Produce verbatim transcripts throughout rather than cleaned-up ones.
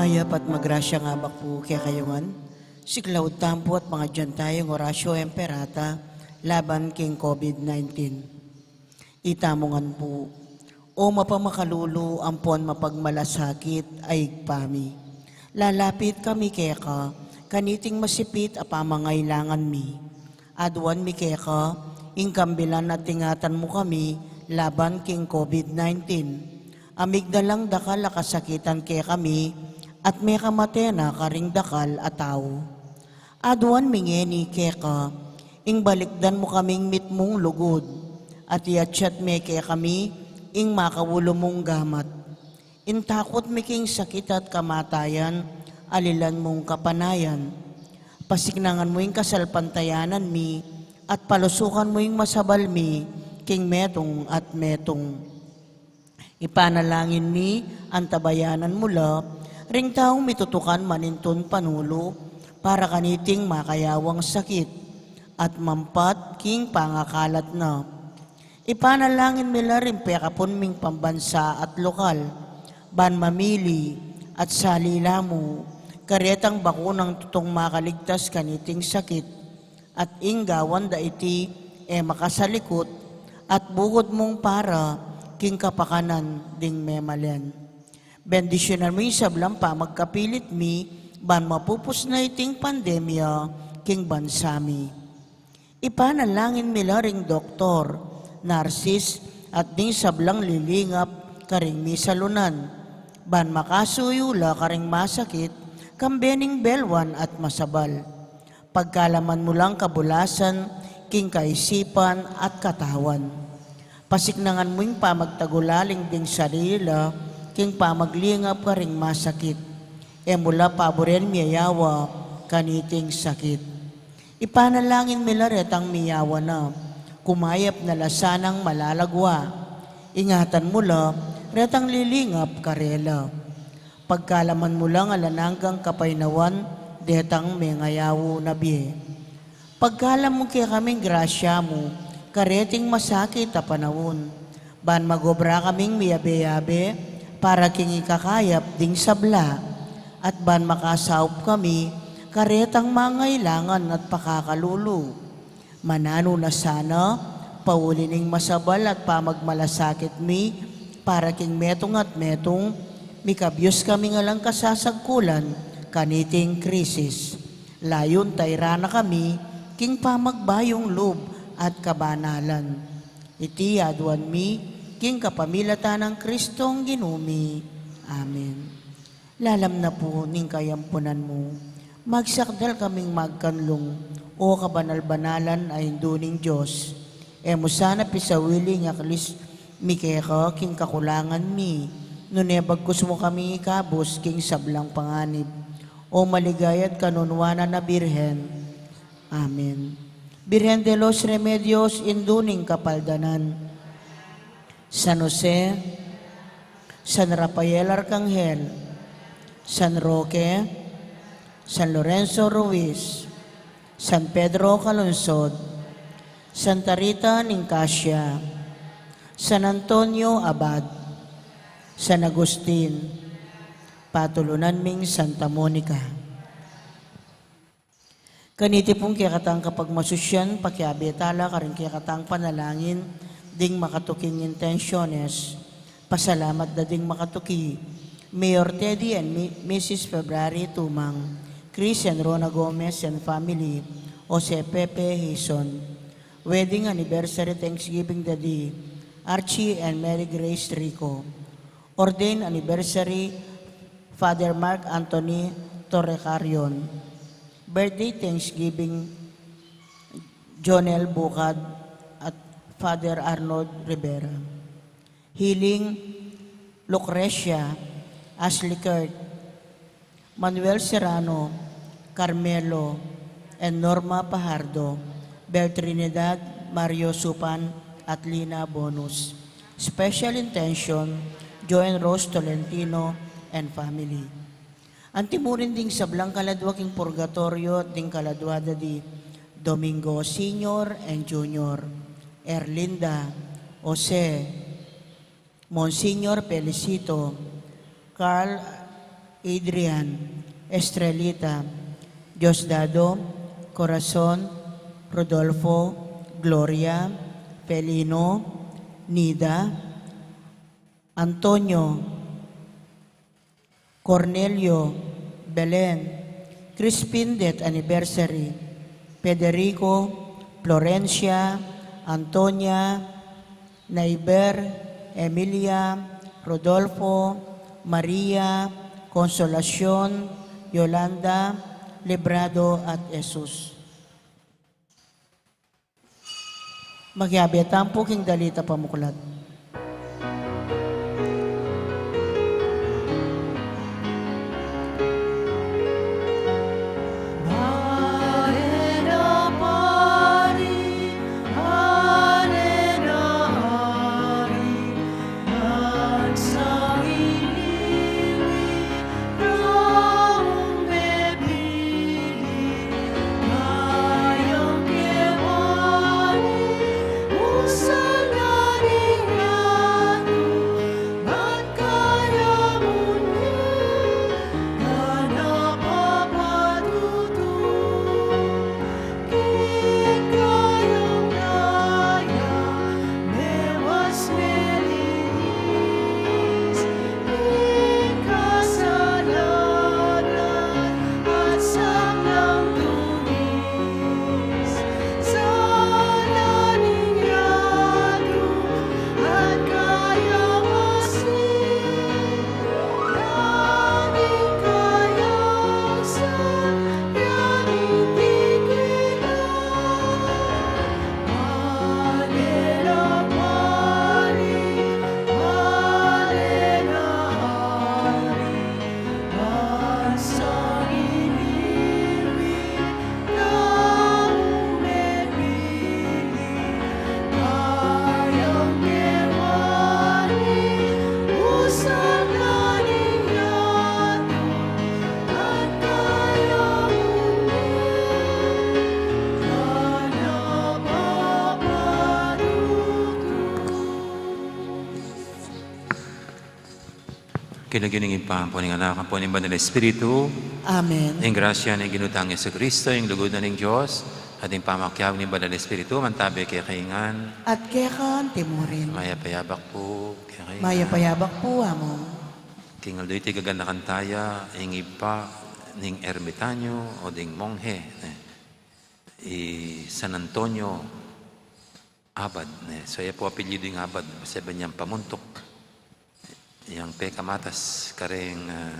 Mayap at magrasya nga abak pu kekayu ngan. Siklaud tamu pu at pangadyan taya ing Oratio Imperata laban king COVID nineteen. Itamu ngan pu. O mapamakalulu ampon mapagmalasakit a Ibpa mi, lalapit kami keka kaniting masipit a pamangailangan mi. Aduan mi keka ing kambilan at ingatan mu kami laban king COVID nineteen. A migdalang dakal a kasakitan kekami at mekamate na karing dakal a tau. Aduan mi ngeni keka ing balikdan mu kaming mitmung lugud at iatsat me kekami ing makaulu mung gamat. Ing takut mi king sakit at kamatayan, alilan mung kapanayan. Pasiknangan mu ing kasalpantayanan mi at palusukan mu ing masabal mi king metung at metung. Ipanalangin mi, antabayanan mu la ring taung mitutukan manintun panulu para kaniting makayawang sakit at mampat king pangakalat na. Ipanalangin mi la ring pekapun ming pambansa at lokal, ban mamili at salila mu karetang bakunang tutung makaligtas kaniting sakit at ing gawan da iti e makasalikut at bukud mung para king kapakanan ding memalen. Bendisyunan mu ing sablang pamagkapilit mi ban mapupus na iting pandemya king bansa mi. Ipanalangin mi la ring doktor, narsis, at ding sablang lilingap karing misalunan, ban makasuyu la karing masakit, kambe ning belwan at masabal. Pagkalaman mu lang kabulasan king kaisipan at katawan. Pasiknangan mu ing pamagtagulaling ding sarili la king pamaglingap karing masakit. E mu la paburen miyayawa kaniting sakit. Ipanalangin mi la retang miyawa na, kumayap na la sanang malalagwa. Ingatan mu la retang lilingap karela. Pagkalaman mu lang alang anggang kapaynawan detang mengayaw na bie. Pagkalam mu kekaming grasya mu kareting masakit a panaun, ban magobra kaming miyabe-yabe para king ikakayap ding sabla, at ban makasaup kami karetang mangailangan at pakakalulu. Mananu na sana, pauli ning masabal at pamagmalasakit mi para king metung at metung, mikabyus kaming alang kasasagkulan kaniting krisis. Layun tayran na kami king pamagbayung lub at kabanalan. Iti aduan mi king kapamilatan nang Kristong Ginu mi. Amen. Lalam na pu ning kayampunan mu, magsakdal kaming magkanlung, o kabanal-banalan a Indu ning Dios. E mu sana pisawili ing aklis mi keka king kakulangan mi, nune bagkus mu kaming ikabus king sablang panganib, o maligaya at kanunuanan a Birhen. Amen. Birhen de los Remedios, Indu ning Kapaldanan. San Jose, San Rafael Arcangel, San Roque, San Lorenzo Ruiz, San Pedro Calungsod, Santa Rita ning Cascia, San Antonio Abad, San Agustin, patulunan ming Santa Monica. Kaniti pung kekatang kapagmasusyan, pakiabe tala karing kekatang panalangin ding makatuking intensiones. Pasalamat da ding makatuki, Mayor Teddy and Mi-, Missus February Tumang, Chris and Rona Gomez and family, Jose Pepe Hison. Wedding anniversary thanksgiving da di Archie and Mary Grace Rico. Ordained anniversary, Father Mark Anthony Torrecarion. Birthday thanksgiving, Jonel Bucad at Father Arnold Rivera. Healing, Lucrecia, Ashley Kurt, Manuel Serrano, Carmelo, and Norma Pajardo, Bel Trinidad, Mario Supan, at Lina Bonus. Special intention, Joan Rose Tolentino and family. Antimurin ding sablang kaladua king purgatorio at ding kaladua da di Domingo Senior and Junior, Erlinda, Jose, Monsignor Felicito, Carl Adrian, Estrelita, Diosdado, Corazon, Rodolfo, Gloria, Felino, Nida, Antonio, Cornelio, Belen, Crispin, death anniversary, Federico, Florencia, Antonia, Naiber, Emilia, Rodolfo, Maria, Consolacion, Yolanda, Librado, at Jesus. Makiabe tamu pu king dalit a pamuklat. King lagyu ning Ibpa, ampo ning Anak, ampo ning Banal a Espiritu. Amen. Ing grasya ning Ginu tang Jesucristo, ing lugud na ning Dios, at ing pamakiabe ning Banal a Espiritu, mantabe kekayu ngan. At keka antimurin. Mayap a yabak pu kekayu ngan. Mayap a yabak pu, Among. King aldo iti gaganakan taya ing ibpa ning ermitanyo o ding monghe, eh, i San Antonio Abad, ne. So, iya pu apelyidu ing Abad, kasi ban yang pamuntuk. Yang pekamatas kareng, ah,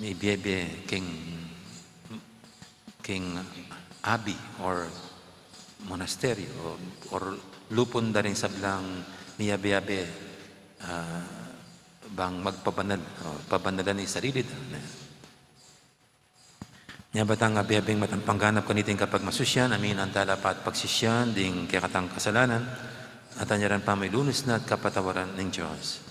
mibiebie king, king abbey or monastery or, or lupun da ring sablang miyabe-yabe, ah, bang magpabanal o pabanalan ing sarili da, ne. Nya ba tang abe-abeng matampang ganap kaniting kapagmasusian, aminan tala pa at pagsisian ding kekatang kasalanan, at anyaran pa mailunus na at kapatawaran ning Dios.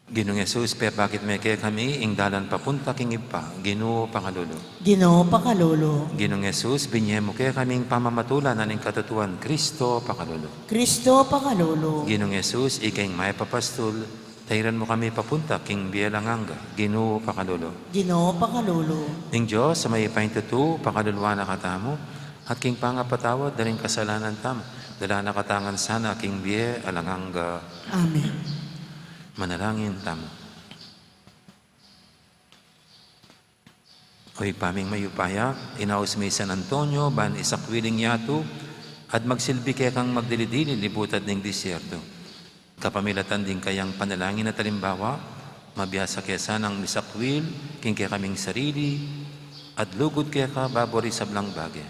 Ginung Jesus, pepakit me kekami ing dalan papunta king Ibpa. Ginu, pakalulu. Ginu, pakalulu. Ginung Jesus, binye mu kekaming pamamatulan na ning katutuan. Kristo, pakalulu. Kristo, pakalulu. Ginung Jesus, ika ing mayap a pastul, tairan mu kami papunta king bie alang angga. Ginu, pakalulu. Ginu, pakalulu. Ing Dios a mayupayang tutu, pakaluluan na katamu, at king pangapatawad da ring kasalanan tamu, dala na katamu ngan sana king bie alang angga. Amen. Manalangin tamu. O Ibpa ming mayupaya, inaus me i San Antonio ban isakwil ing yatu at magsilbi kekang magdili-dili libutad ning disyerto. Kapamilatan ding kayang panalangin at alimbawa, mabiasa ke sanang misakwil king kekaming sarili at lugud keka babo ring sablang bage.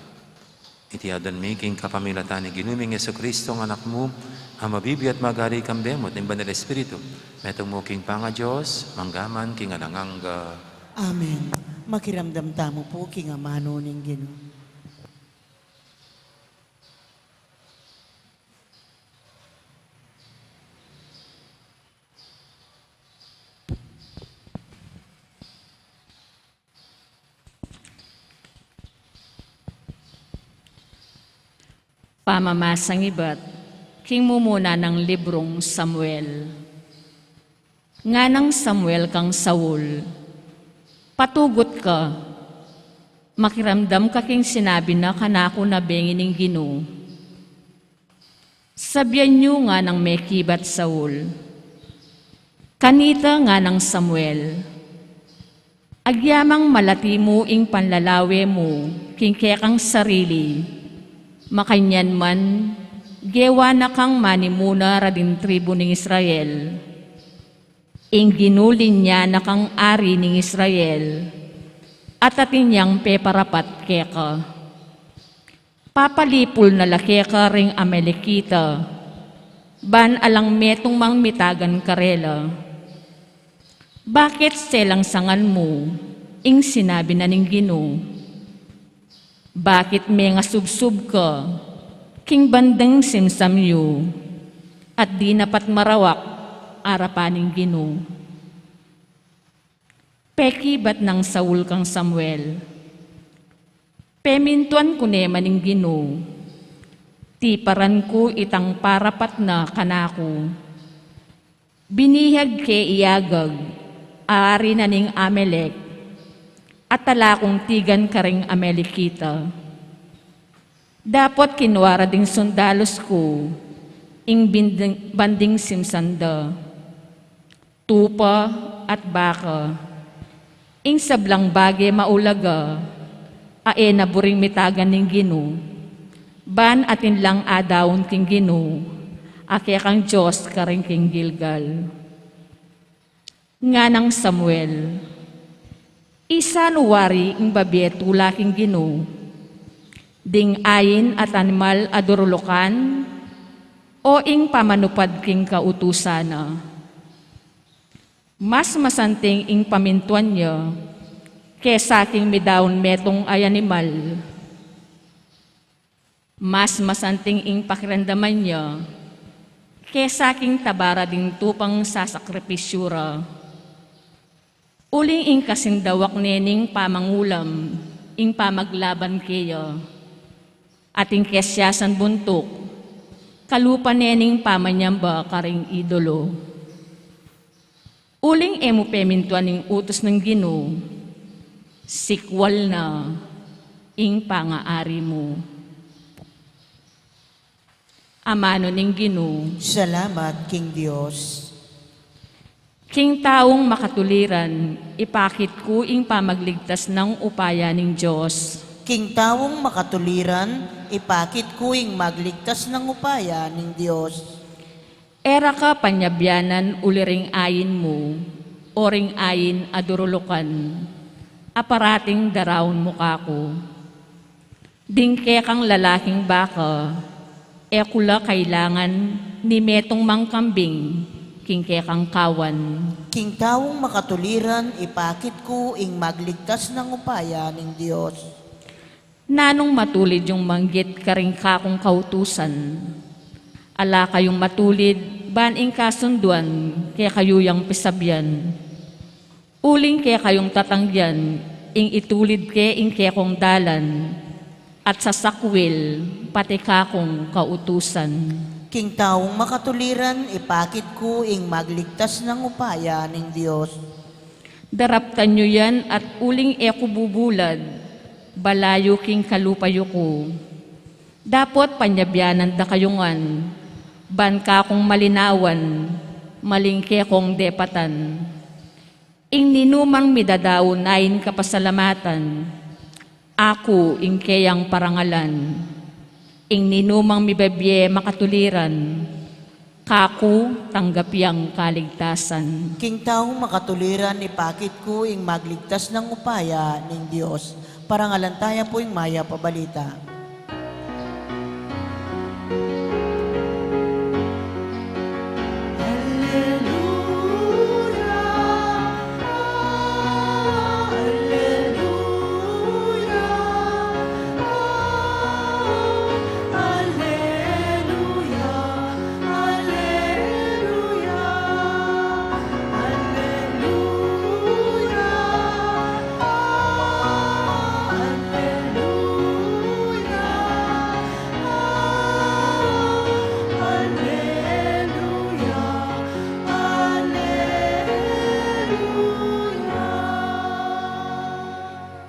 Iti adwan mi king kapamilatan ning Ginu ming Jesucristo, ing Anak mu, a mabibie at magari kambe mu at ning Banal a Espiritu, metung mu king pangaDios, mangga man king alang angga. Amen. Makiramdam tamu pu king amanu ning Ginu. Pamamasang ibat. King mumuna nang librung Samuel. Nganang Samuel kang Saul, "Patugut ka, makiramdam ka king sinabi na kanaku na bengi ning Ginu." Sabian yu nganang mekibat Saul. Kanita nganang Samuel, "Agyamang malati mu ing panlalawe mu king kekang sarili, makanyan man, gewa na kang manimuna rading tribu ning Israel. Ing Ginu linya na kang ari ning Israel, at atin yang peparapat keka. Papalipul na la keka ring Amalekita, ban alang metung mang mitagan karela. Bakit selang sangan mu ing sinabi na ning Ginu? Bakit mengasubsub ka king banding simsam yu, at dinapat marawak arapan ning Ginu?" Pekibat nang Saul kang Samuel, "Pemintuan ku ne man ing Ginu, tiparan ku itang parapat na kanaku. Binihag ke i Agag, ari na ning Amalek, at ala kung tigan karing Amalekita. Dapot kinua ra ding sundalus ku ing binding, banding simsan da, tupa at baka, ing sablang bage maulaga, a e na buring mitagan ning Ginu, ban atin lang adaun king Ginu, a kekang Dios karin king Gilgal." Nganang Samuel, "Isanu wari ing babie tula king Ginu? Ding ain at animal a durulukan, o ing pamanupad king kautusan na? Mas masanting ing pamintuan ya kesa king midaun metung a animal. Mas masanting ing pakiramdaman ya kesa king taba ra ding tupang sasakripisyu ra. Uling ing kasindawak ne ning pamangulam ing pamaglaban keya, at ing kesiasan buntuk, kalupa ne ning pamanyamba karing idolo. Uling e mu pemintuan ing utus ning Ginu, sikwal na ing pangaari mu." Amanu ning Ginu. Salamat king Dios. King taung makatuliran, ipakit ku ing pamagligtas nang upaya ning Dios. King taung makatuliran, ipakit ku ing magligtas nang upaya ning Dios. E ra ka panyabianan uli ring ain mu, o ring ain a durulukan, a parating daraun mu kaku. Ding kekang lalaking baka, e ku la kailangan ni metung mang kambing king kekang kawan. King taung makatuliran, ipakit ku ing magligtas nang upaya ning Dios. Nanung matulid yung manggit karing kakung kautusan? Ala kayung matulid ban ing kasunduan kekayu yang pisabian. Uling kekayung tatanggian ing itulid ke ing kekong dalan, at sasakwil pati kakung kautusan. King taung makatuliran, ipakit ku ing magligtas nang upaya ning Dios. Daraptan yu yan, at uling e ku bubulad, balayu king kalupa yu ku. Dapot panyabianan da kayu ngan, ban kakung malinawan, maling kekong depatan. Ing ninumang midadaun ain kapasalamatan, aku ing keyang parangalan. Ing ninumang mibabie makatuliran, kaku tanggapi yang kaligtasan. King taung makatuliran, ipakit ku ing magligtas nang upaya ning Dios. Parangalan taya pu ing mayap a balita.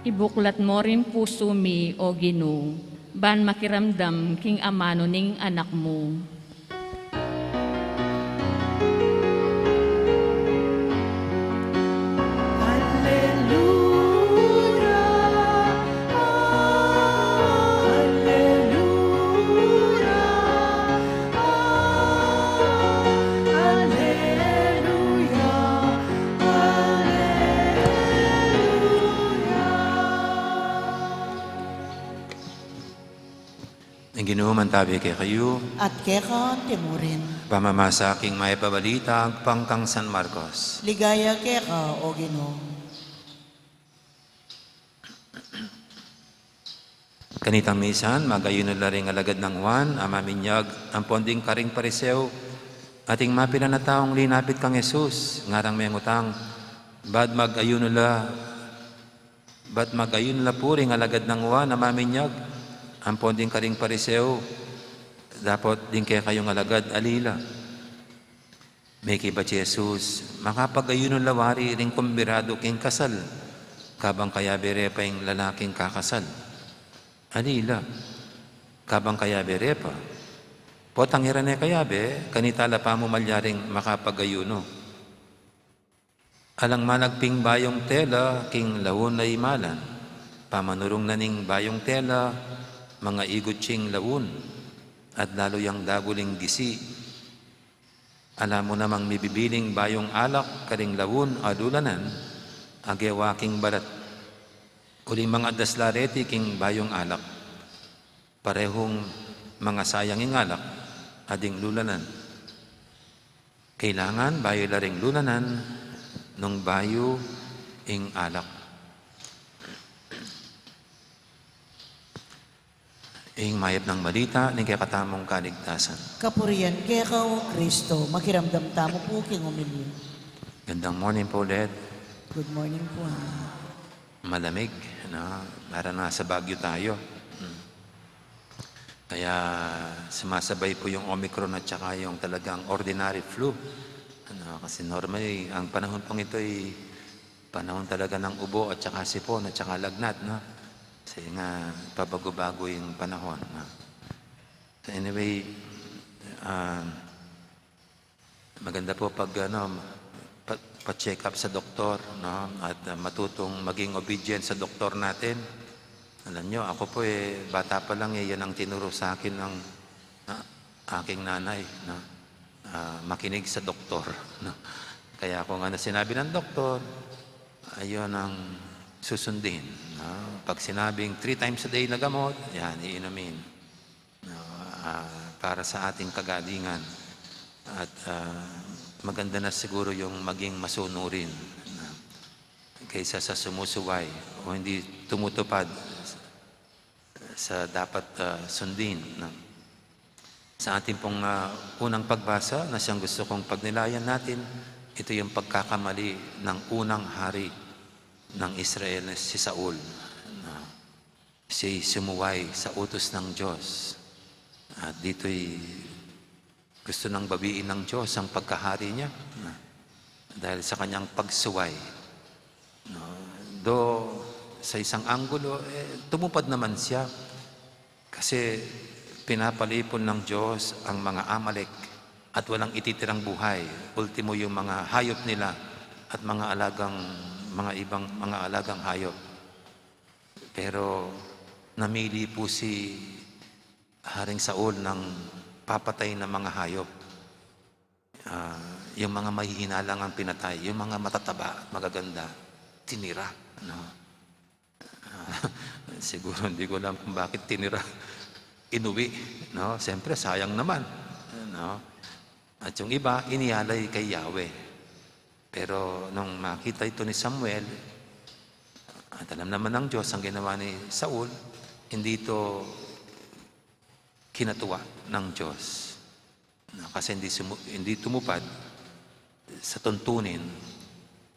Ibuklat mo ring pusu mi, O Ginu, ban makiramdam king amanu ning anak mu. Alleluia, alleluia, alleluia, alleluia. Ing Ginu mantabi kekayu. At keka mu rin. Pamamasa king Mayap a Balita agpang kang San Marcos. Ligaya keka, O Ginu. Kanitang misan, mag-ayuno la ring alagad nang Juan a Maminyag ampon ding karing Pariseo, at ing mapilan a taung linapit kang Jesus, ngarang mengutang, ba't mag-ayuno la, ba't mag-ayuno la pu ring alagad nang Juan a Maminyag ampon ding karing Pariseo, dapot ding kekayung alagad ali la? Mekibat i Jesus, makapag-ayuno la wari ring kumbidadu king kasal, kabang kayabe re pa ing lalaking kakasal? Ali la, kabang kayabe re pa. Potang ira ne kayabe, kanita la pamu malyaring makapag-ayuno. Alang managping bayung tela king laun a imalan, pamanurung na ning bayung tela, mangaigut ya ing laun, at lalu yang dagul ing gisi. Ala mu namang mibibiling bayung alak karing laun a lulanan a gewa king balat, uling mangadas la reti king bayung alak. Parehung mangasayang ing alak at ding lulanan. Kailangan bayu la ring lulanan nung bayu ing alak. Ing mayap nang balita ning kekatamung kaligtasan. Kapurian keka, O Kristo. Makiramdam tamu pu king omilya. Gandang morning po ulit. Good morning po. Malamig, no? Parang nasa Baguio tayo. Mm. Kaya sumasabay po yung Omicron at saka yung talagang ordinary flu. Ano, kasi normally, ang panahon pong ito ay panahon talaga ng ubo at saka sipon at saka lagnat, no? Kasi nga, pabago-bago yung panahon, no? So anyway, ah, maganda po pag, ano, pa, pa-check up sa doktor, no? At, ah, matutong maging obedient sa doktor natin. Alam nyo, ako po, eh, bata pa lang, eh, yan ang tinuro sa akin ng, ah, aking nanay, no? Ah, makinig sa doktor, no? Kaya kung ano sinabi ng doktor, ayun ang susundin, no? Pag sinabing three times a day na gamot, yan, iinumin. No, ah, para sa ating kagalingan. At, ah, maganda na siguro yung maging masunurin, no, kaysa sa sumusuway o hindi tumutupad sa dapat, ah, sundin, no. Sa ating pong, ah, unang pagbasa na siyang gusto kong pagnilayan natin, ito yung pagkakamali ng unang hari ng Israel na si Saul, no. Siya'y sumuway sa utos ng Diyos. At dito'y gusto nang bawiin ng Diyos ang pagkahari niya, no, dahil sa kanyang pagsuway. No? Though, sa isang anggulo, eh, tumupad naman siya. Kasi pinapalipol ng Diyos ang mga Amalek at walang ititirang buhay. Ultimo yung mga hayop nila at mga alagang, mga ibang mga alagang hayop. Pero namili po si Haring Saul ng papatay na mga hayop. Ah, yung mga mahihina lang ang pinatay, yung mga matataba at magaganda, tinira, no? Ah, siguro hindi ko alam kung bakit tinira. Inuwi, no? Siyempre, sayang naman, no? At yung iba, inialay kay Yahweh. Pero nung makita ito ni Samuel, at alam naman ng Diyos ang ginawa ni Saul, hindi ito kinatuwa ng Diyos. No, kasi hindi sumu-, hindi tumupad sa tuntunin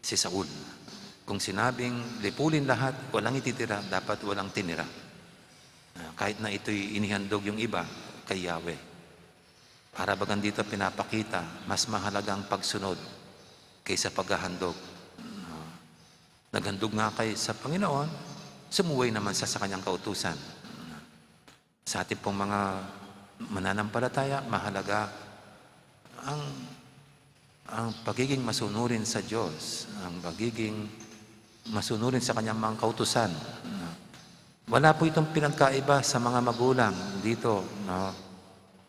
si Saul. Kung sinabing lipulin lahat, walang ititira, dapat walang tinira. Ah, kahit na ito'y inihandog yung iba kay Yahweh. Para bagang dito pinapakita, mas mahalaga ang pagsunod kaysa paghahandog. Ah, naghandog nga kay sa Panginoon, sumuway naman siya sa kanyang kautusan. Sa atin pong mga mananampalataya, mahalaga ang, ang pagiging masunurin sa Diyos, ang pagiging masunurin sa kanyang mga kautusan. Wala po itong pinagkaiba sa mga magulang dito, no?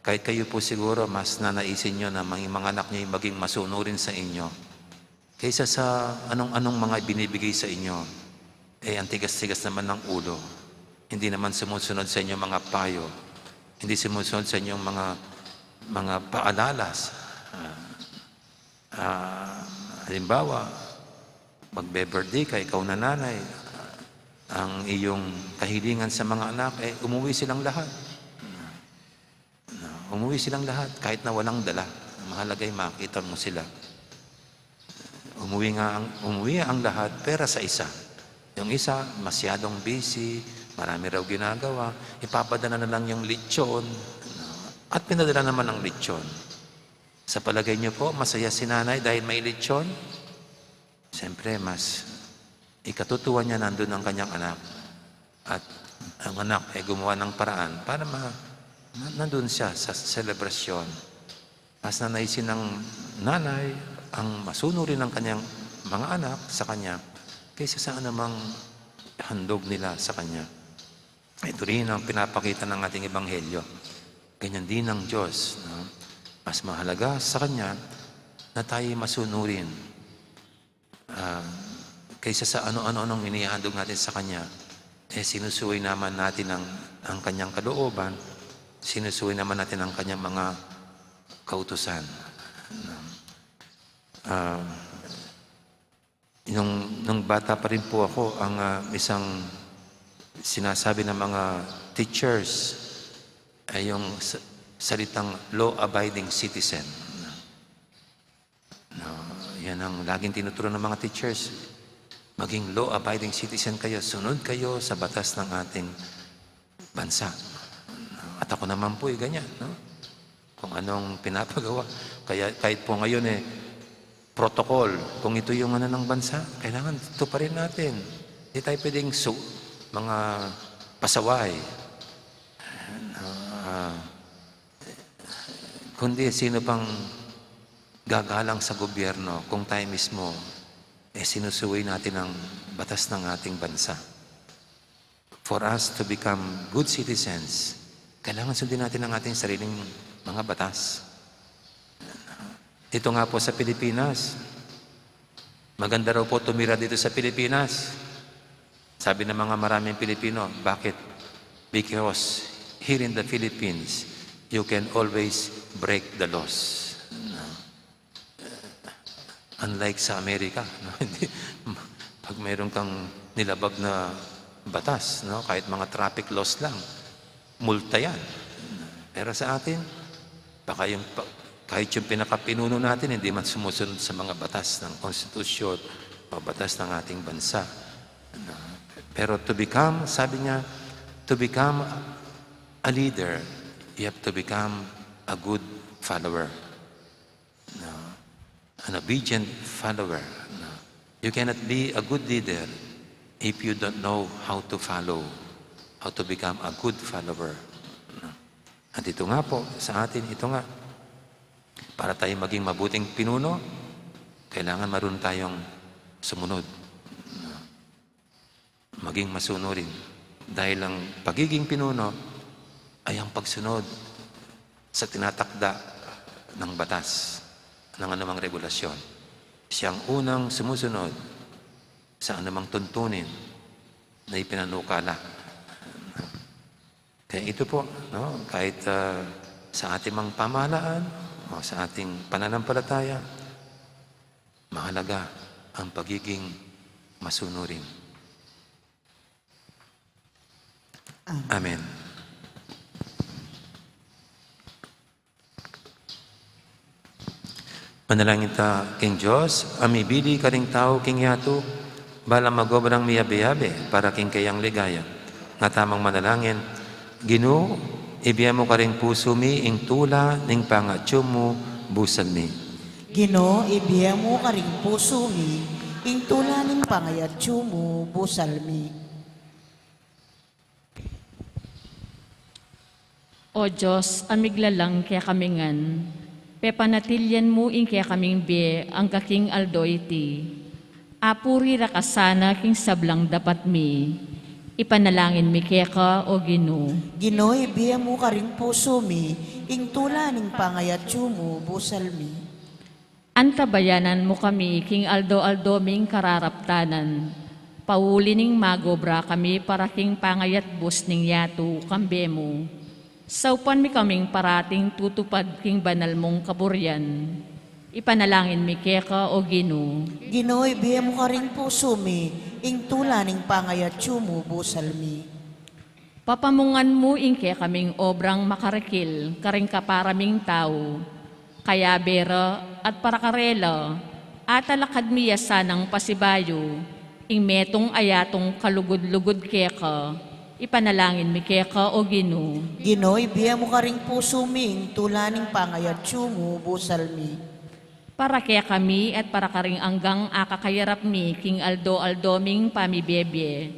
Kahit kayo po siguro, mas nanaisin nyo na maging mga anak nyo yung maging masunurin sa inyo kaysa sa anong-anong mga ibinibigay sa inyo. Eh, ang tigas-tigas naman ng ulo. Hindi naman sumusunod sa inyong mga payo. Hindi sumusunod sa inyong mga, mga paalala. Ah, ah, halimbawa, magbe-birthday ka, ikaw na nanay, ang iyong kahilingan sa mga anak, eh, umuwi silang lahat. No, umuwi silang lahat, kahit na walang dala. Mahalaga yung makita mo sila. Umuwi nga ang, umuwi ang lahat, pera sa isa. Yung isa, masyadong busy, marami raw ginagawa, ipapadala na lang yung lechon. No? At pinadala naman ang lechon. Sa palagay niyo po, masaya si nanay dahil may lechon? Siyempre, mas ikatutuwa niya nandun ang kanyang anak. At ang anak ay gumawa ng paraan para ma-, ma-, nandun siya sa selebrasyon. Mas nanaisin ng nanay ang masunurin ng kanyang mga anak sa kanya kaysa sa anumang handog nila sa kanya. Ito rin ang pinapakita ng ating ebanghelyo. Ganyan din ang Diyos, no? Mas mahalaga sa kanya na tayo masunurin, ah, kaysa sa ano-ano-anong inihandog natin sa kanya. Eh, sinusuway naman natin ang, ang kanyang kalooban, sinusuway naman natin ang kanyang mga kautusan. No? Ah, nung, nung bata pa rin po ako, ang, ah, isang sinasabi ng mga teachers ay yung sa-, salitang law-abiding citizen. No, yan ang laging tinuturo ng mga teachers. Maging law-abiding citizen kayo, sunod kayo sa batas ng ating bansa. At ako naman po ay ganyan, no? Kung anong pinapagawa. Kaya kahit po ngayon eh, protocol, kung ito yung ano ng bansa, kailangan tuparin natin. Hindi tayo pwedeng su-, mga pasaway. Ah, kundi sino pang gagalang sa gobyerno kung tayo mismo, eh, sinusuway natin ang batas ng ating bansa? For us to become good citizens, kailangan sundin natin ang ating sariling mga batas. Dito nga po sa Pilipinas, maganda raw po tumira dito sa Pilipinas. Sabi ng mga maraming Pilipino, bakit? Because here in the Philippines, you can always break the laws. Unlike sa Amerika, no? Hindi, pag mayroon kang nilabag na batas, no? Kahit mga traffic laws lang, multa yan. Pero sa atin, baka yung pa-, kahit yung pinakapinuno natin, hindi man sumusunod sa mga batas ng konstitusyon o batas ng ating bansa. No? Pero to become, sabi niya, to become a leader, you have to become a good follower. No? An obedient follower. No? You cannot be a good leader if you don't know how to follow, how to become a good follower. No? At ito nga po, sa atin, ito nga, para tayo maging mabuting pinuno, kailangan marunong tayong sumunod. No? Maging masunurin. Dahil ang pagiging pinuno ay ang pagsunod sa tinatakda ng batas, ng anumang regulasyon. Siyang unang sumusunod sa anumang tuntunin na ipinanukala. Kaya ito po, no, kahit, ah, sa ating mang pamahalaan o sa ating pananampalataya, mahalaga ang pagiging masunurin. Amen. Amen. Manalangin ta king Dios, a mibili karing tau king yatu, bala magobrang miyabe-yabe para king kayang ligaya. Nga tamang manalangin, Ginu, ibie mu karing pusu mi ing tula ning pangatyu mu, busal mi. Ginu, ibie mu karing pusu mi ing tula ning pangatyu mu, busal mi. O Dios, a miglalang kekami ngan, pepanatilyan mu ing kekaming bie angga king aldo iti. Apuri ra ka sana king sablang dapat mi. Ipanalangin mi keka, O Ginu. Ginu, ibie mu karing pusu mi ing tula ning pangayatsu mu, busal mi. Antabayanan mu kami king aldo-aldo ming kararaptanan, pauli ning magobra kami para king pangayatbus ning yatu kambe mu. Saupan mi kaming parating tutupad king banal mung kaburian. Ipanalangin mi keka, O Ginu. Ginu, ibie mu karing pusu mi ing tula ning pangayatsu mu, busal mi. Papamungan mu ing kekaming obrang makarikil karing kapara ming tau. Kayabe ra at para karela, atalakad mi ya sanang pasibayu ing metung a yatung kalugud-lugud keka. Ipanalangin mi keka, O Ginu. Ginu, ibie mu karing pusu mi ing tula ning pangayatsu mu, busal mi. Para kekami at para karing anggang akakayarap mi king aldo-aldo ming pamibie-bie,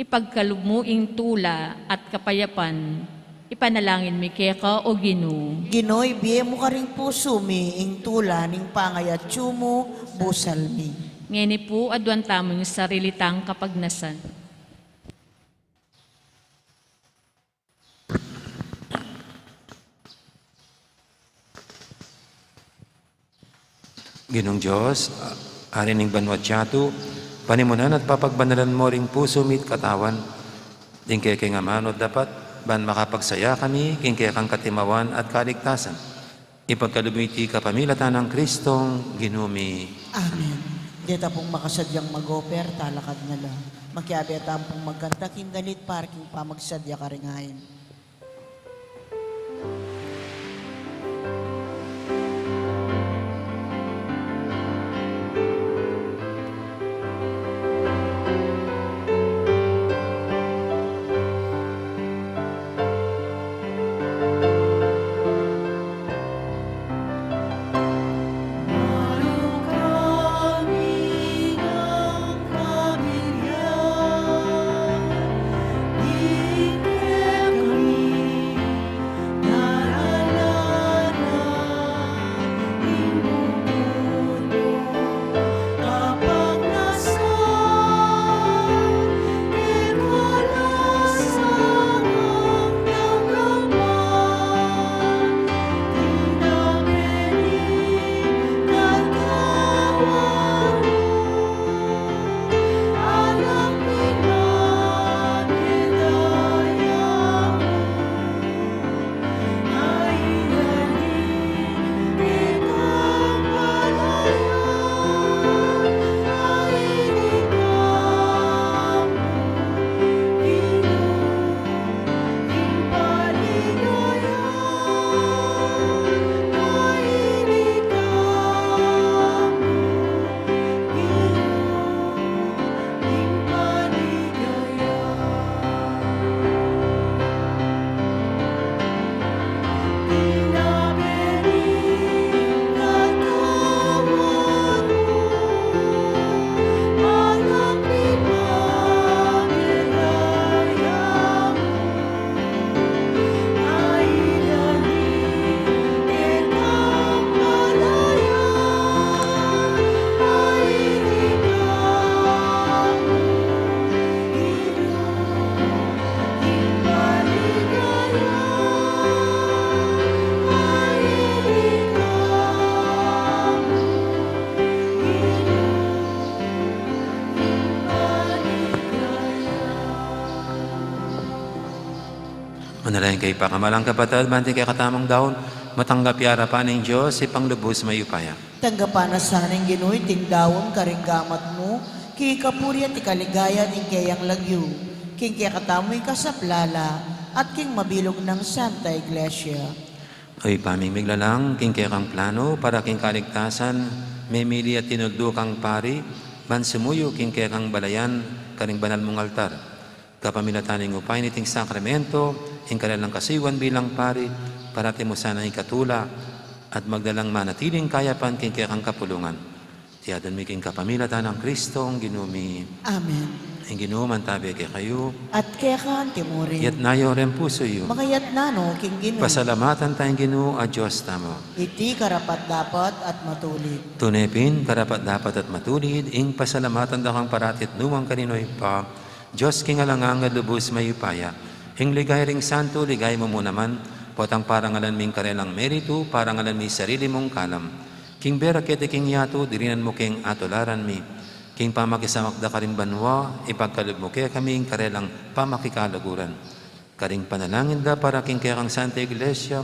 ipagkalub mu ing tula at kapayapan. Ipanalangin mi keka, O Ginu. Ginu, ibie mu karing pusu mi ing tula ning pangayatsu mu, busal mi. Ngeni pu, aduan tamu ing sarili tang kapagnasan. Ginung Dios, Ari ning banua't yatu, panimunan at papagbanalan mu ring pusu mi't katawan, ding kekeng amanu at dapat, ban makapagsaya kami king kekang katimawan at kaligtasan. Ipagkalub mu iti kapamilatan nang Kristong Ginu mi. Amen. Deta pung makasadyang mag-offer, talakad na la. Makiabe tamu pung magkanta king dalit para king pamagsadya karing ain. Manalangin kayu pakamalan kung kapatad, ban ing kekatamung daun matanggap ya arapan ning Dios, Ibpang lubus mayupaya. Tanggapan na sana ning Ginu iting daun karing gamat mu, king ikapuri at ikaligaya ning keyang lagyu, king kekatamung ikasaplala, at king mabilug nang Santa Iglesia. O Ibpa ming miglalang, king kekang planu para king kaligtasan, memili at tinuldu kang pari, ban sumuyu king kekang balayan karing banal mung altar. Kapamilatan ning upaya niting sakramento, ing kalelang kasuyuan bilang pari, parati mu sanang ikatula, at magdalang manatiling kayapan king kekang kapulungan. Iti adwan mi king kapamilatan nang Kristong Ginu mi. Amen. Ing Ginu mantabi kekayu. At keka antimurin. Iyatas yu reng pusu yu. Makaiyatas no king Ginu. Pasalamatan taya ing Ginu a Dios tamu. Iti karapat-dapat at matulid. Tune pin, karapat-dapat at matulid, ing pasalamatan da kang parati at nukarin man, O Ibpa, Dios king alang angga, lubus mayupaya. Ing ligaya ring santo, ligaya mu mu naman, potang parangalan mi ing karelang meritu, parangalan mi sarili mung kalam. King bera keti king yatu, dirinan mu king atularan mi. King pamakisamak da karing banua, ipagkalub mu kekami ing karelang pamakikaluguran. Karing panalangin da para king kekang Santa Iglesia,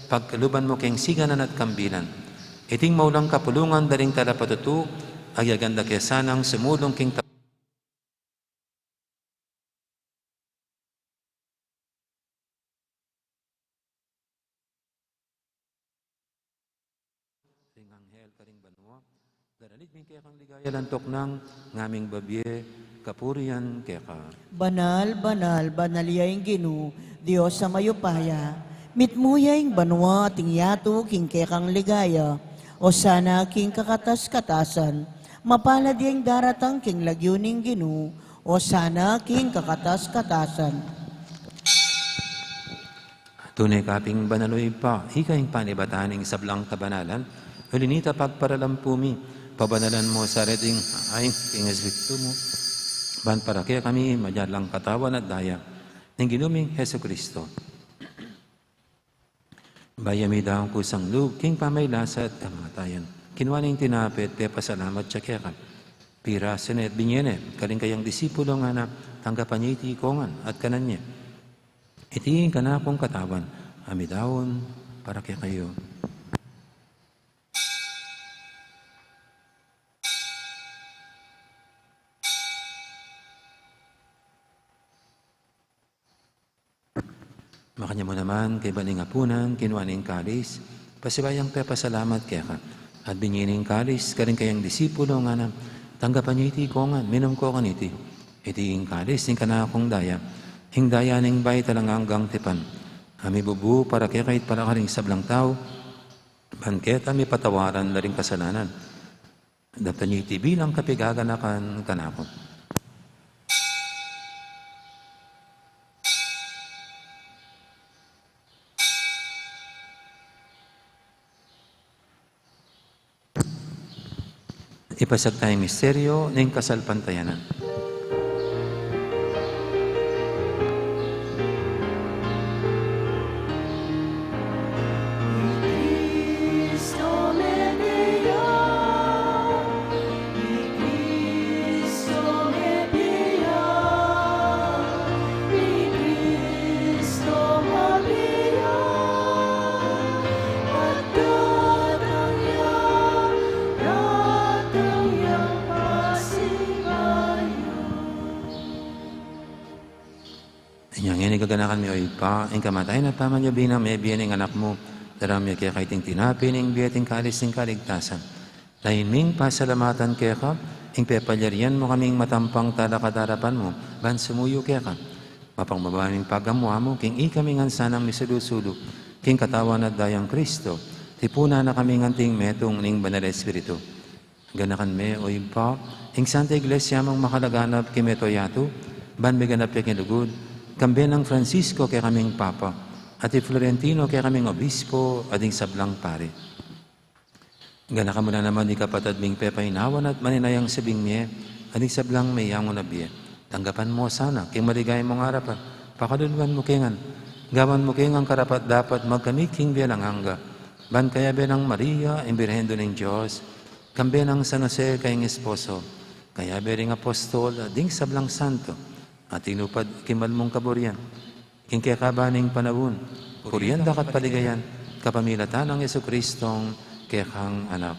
pagkaluban mu king siganan at kambilan. Iting maulang kapulungan da ring talapatutu, agyagan da ke sanang sumulung king ta- Ring anghel karing banua, daralit mi ing kekang ligaya lantuk nang ngaming babie kapurian keka. Banal, banal, banal ya ing Ginu, Dios a mayupaya. Mitmu ya ing banua at ing yatu king kekang ligaya. Osana king kakatas-katasan. Mapalad ya ing daratang king lagyu ning Ginu. Osana king kakatas-katasan. Tune ka pin banal, O Ibpa, ika ing panibatan ning sablang kabanalan, uli na nita pagparalampu mi, pabanalan mu sa reting ain king Espiritu mu, ban para kekami maging katawan at daya ning Ginu ming Jesucristo. Bayu mi daun kusang lub king pamagkasakit at kamatayan, kinua ne ing tinape at pepasalamat ya keka. Pirasu ne at binie ne karing kayang disipulo, ngana, tanggapan ye iti kongan at kanan ye. Iti ing kanakung katawan, a midaun para kekayu. Makanyan mu naman, kaybat ning apunan, kinua ne ing kalis, pasibayu yang pepasalamat keka, at binie ne ing kalis karing kayang disipulo, ngana, tanggapan ye iti kongan, minum kayu kaniti. Iti ing kalis ning kanakung daya, ing daya ning bayu at alang anggang tipan, a mibubu para kekayu at para karing sablang tau, ban keta mipatawaran la ring kasalanan. Daptan ye iti bilang kapaganakan kanaku. Ipasiag taya ing misteryu ning kasalpantayanan. Inya ngeni gaganakan mi, o Ibpa, ing kamatayan at pamanyubling mebie ning Anak mu, daraun mi keka iting tinape ning bie at ing kalis ning kaligtasan. Layun ming pasalamatan keka ing pepalyarian mu kaming matampang talakad king arapan mu, ban sumuyu keka. Mapagpakumbaba ming pagamu-amu king ikami ngan sanang misulu-sulu king katawan at dayang Kristo, tipunan na kaming anting metung ning Banal a Espiritu. Ganakan me, o Ibpa, ing Santa Iglesia mung makalaganap king mabilug a yatu, ban miganap ya king lugud, kambe nang Francisco kekaming Papa, at i Florentino kekaming Obispo, at ding sablang pari. Ganakan mu na naman ding kapatad ming pepainawan at maninayang subling mie, at ding sablang meyangu na bie. Tanggapan mu la sana king maligaya mung arapan, pakaluluan mu ke ngan, gawan mu ke ngan karapat-dapat magkamit king bie alang angga, ban kayabe nang Maria, ing Birhen Indu ning Dios, kambe nang San Jose kayang esposo, kayabe ring apostol, at ding sablang santo a tinupad king mal mung kaburian, king kekaban ning panaun, purian da ka at paligayan, kapamilatan nang Jesucristong kekang Anak.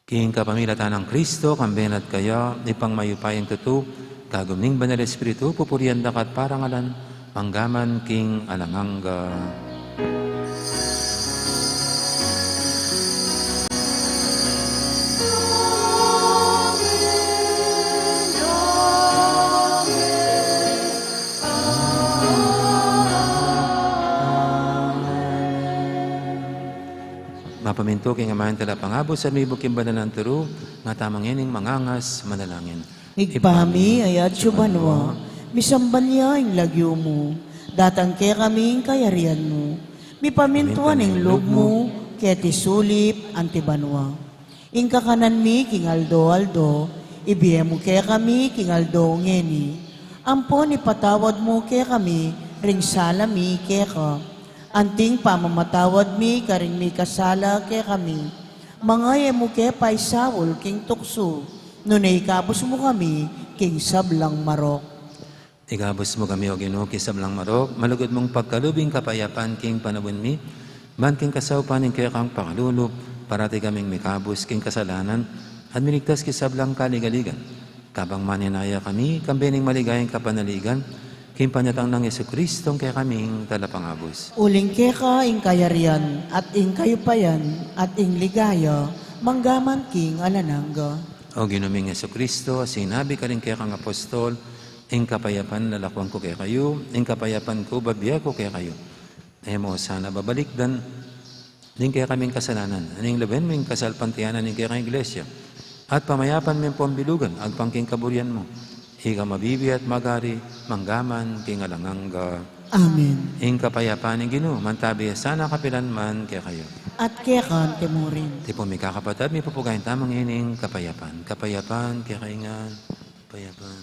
King kapamilatan nang Kristo, kambe na at kaya, Ibpang mayupayang tutu, kagum ning Banal a Espiritu, pupurian da ka at parangalan, mangga man king alang angga. Mapamintu king Ama ning Talapangabus at mibuk king banal a turu, nga tamu ngening mangangas manalangin. Ibpa mi, a atsu ka banua, misamban ya ing lagyu mu, datang kekami ing kayarian mu, mipamintuan ing lub mu, keti sulip anti banua. Ing kakanan mi king aldo-aldo, ibie mu kekami king aldo ngeni. Ampon ipatawad mu kekami ring sala mi keka, anting pamamatawad mi karing mikasala kekami. Manga e mu ke paisaul king tuksu, nune ikabus mu kami king sablang marok. Ikabus mu kami, O Ginu, king sablang marok, malugud mung pagkalub ing kapayapan king panaun mi, ban king kasaupan ning kekang pakalulu, parati kaming mikabus king kasalanan, at miligtas king sablang kaligaligan. Kabang manenaya kami, kambe ning maligayang kapanaligan, king panyatang nang Jesucristo, kekaming talapangabus. Uling keka ing kayarian, at ing kayupayan, at ing ligaya, manggaman king alang angga. O Ginu ming Jesucristo, a sinabi karing kekang apostol, ing kapayapan lalakwan ku kekayu, ing kapayapan ku bibie ku kekayu. E mu sana babalikdan ing kekaming kasalanan, ning luben mu ing kasalpantayanan ning kekang Iglesia, at pamayapan mu ing pambilugan, agpang king kaburian mu. Ika mabibie at magari, manggaman king alang angga. Amen. Ing kapayapan ning Ginu, mantabi ya sana kapilan man kekayu. At keka mu rin. Tipun mi kakapatad, mipupugayan tamu ing kapayapan. Kapayapan, kekayu ngan. Kapayapan.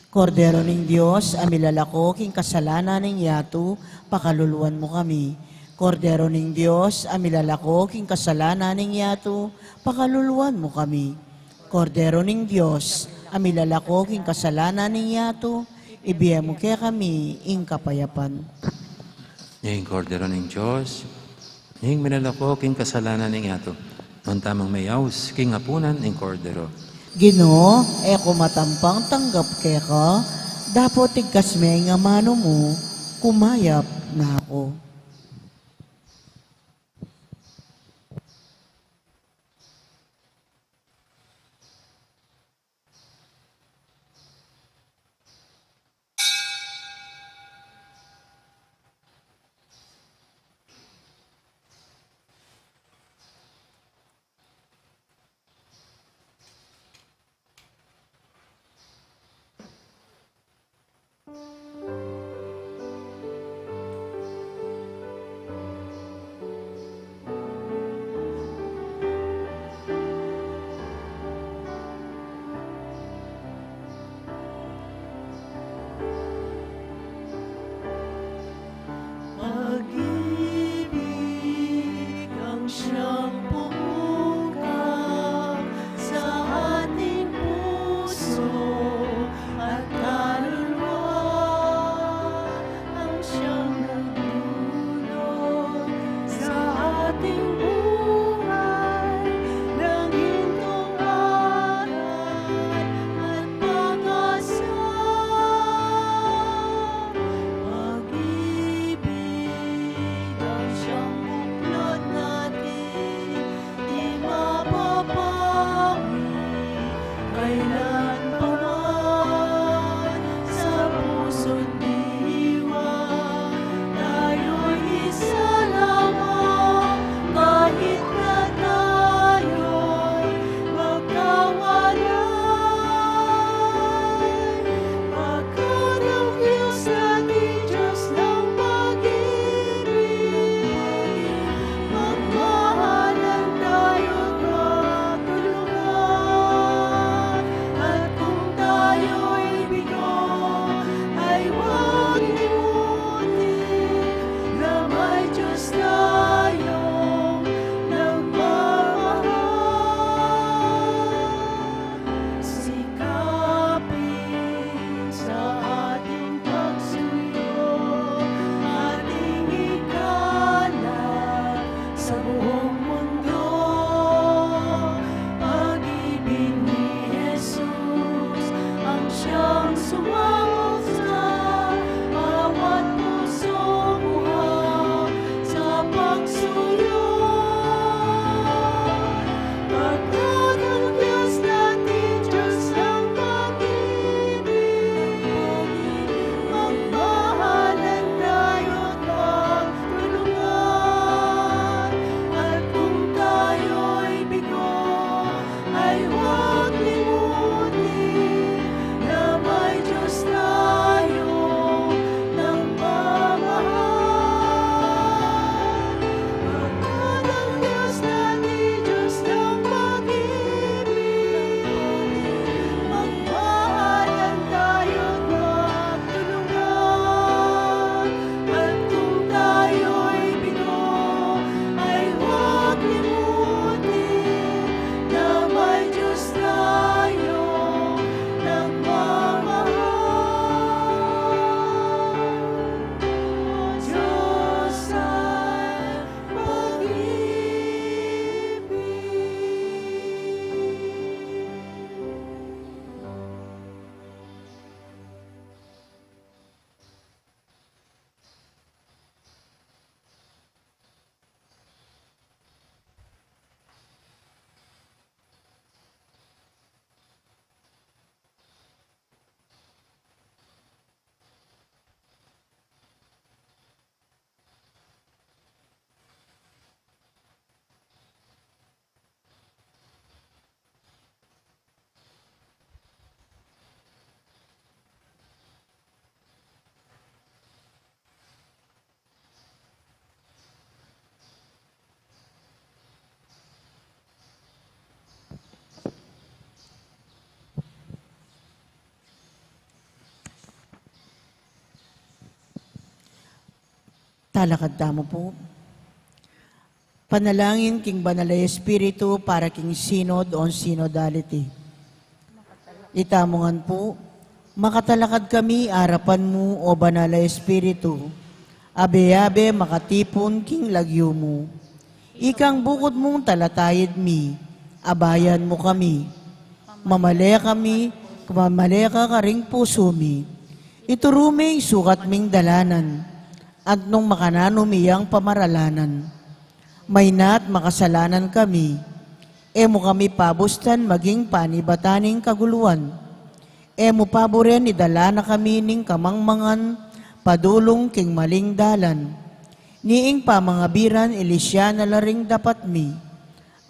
Kordero ning Dios, a milalako king kasalanan ning yatu, pakaluluan mu kami. Kordero ning Dios, a milalako king kasalanan ning yatu, pakaluluan mu kami. Kordero ning Dios, a milalako king kasalanan ning yatu, ibie mu kekami ing kapayapan. Ing Kordero ning Dios, ing milalako king kasalanan ning yatu. Nuan tamung meyaus king apunan ning Kordero. Ginu, e ku matampang tanggap keka, dapot igkas me ing amanu mu, kumayap na ku. Alakad tamu pu. Panalangin king Banal a Espiritu para king Synod o Synodality. Itamu ngan pu, makatalakad kami arapan mu, o Banal a Espiritu, abe-abe makatipun king lagyu mu. Ikang bukud mung talatayid mi, abayan mu kami. Mamale kami, mamale ka karing pusu mi. Ituru me ing sukat ming dalanan, at nung makananu mi yang pamaralanan. Mayna at makasalanan kami, e mu kami pabustan maging panibatan ning kaguluan. E mu paburen idala na kami ning kamangmangan padulung king maling dalan. Ni ing pamangabiran ilisya na la ring dapat mi.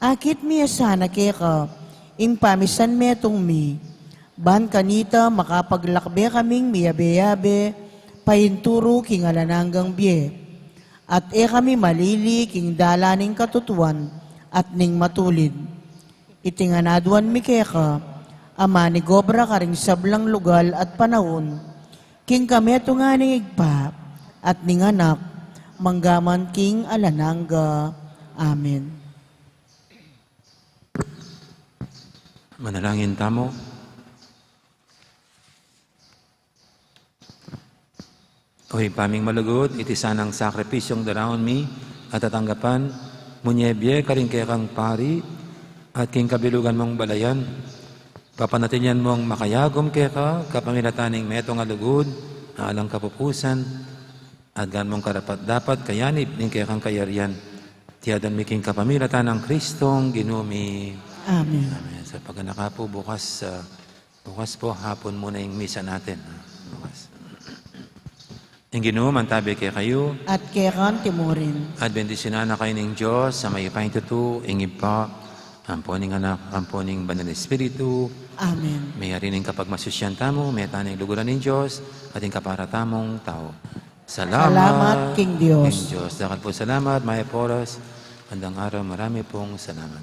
Akit mi ya sana keka ing pamisan metung mi, ban kanita makapaglakbe kaming miyabe-yabe painturu king alang anggang bie. At e kami malili king dalan ning katutuan at ning matulid. Iti ngan aduan mi keka, a manigobra karing sablang lugal at panaun, king kametungan ning Ibpa, at ning Anak, manggaman king alang angga. Amen. Manalangin tamu. O Ibpa ming malugud, iti sanang sakripisyung daraun mi at tatanggapan mu ne bie karing kekang pari at king kabilugan mung balayan. Papanatilian mung makayagum keka kapamilatan ning metung a lugud a alang kapupusan, at gan mung karapat-dapat kayanib ning kekang kayarian. Iti aduan mi king kapamilatan nang Kristong Ginu mi. Amen. Amen. Sa paganakan pu, bukas, ah, bukas pu, hapun mu na ing misa natin, ha? Bukas. Ing Ginu mantabi kekayu. At keka naman murin. At bendisyunan na kayu ning Dios a mayupayang tutu, ing Ibpa, ampo ning Anak, ampo ning Banal Espiritu. Amen. Meyari ning kapagmasusyan tamu, meyari tang luguran ning Dios, at ing kapara tamung tau. Salamat. Salamat king Dios. King Dios. Dakal pung salamat, mayap a oras. Magandang araw, marami pung salamat.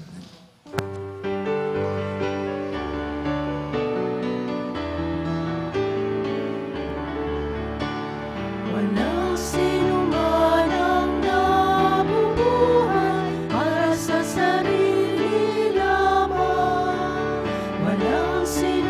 Walang sinuman ang nabubuhay para sa sarili lamang. Walang sinu-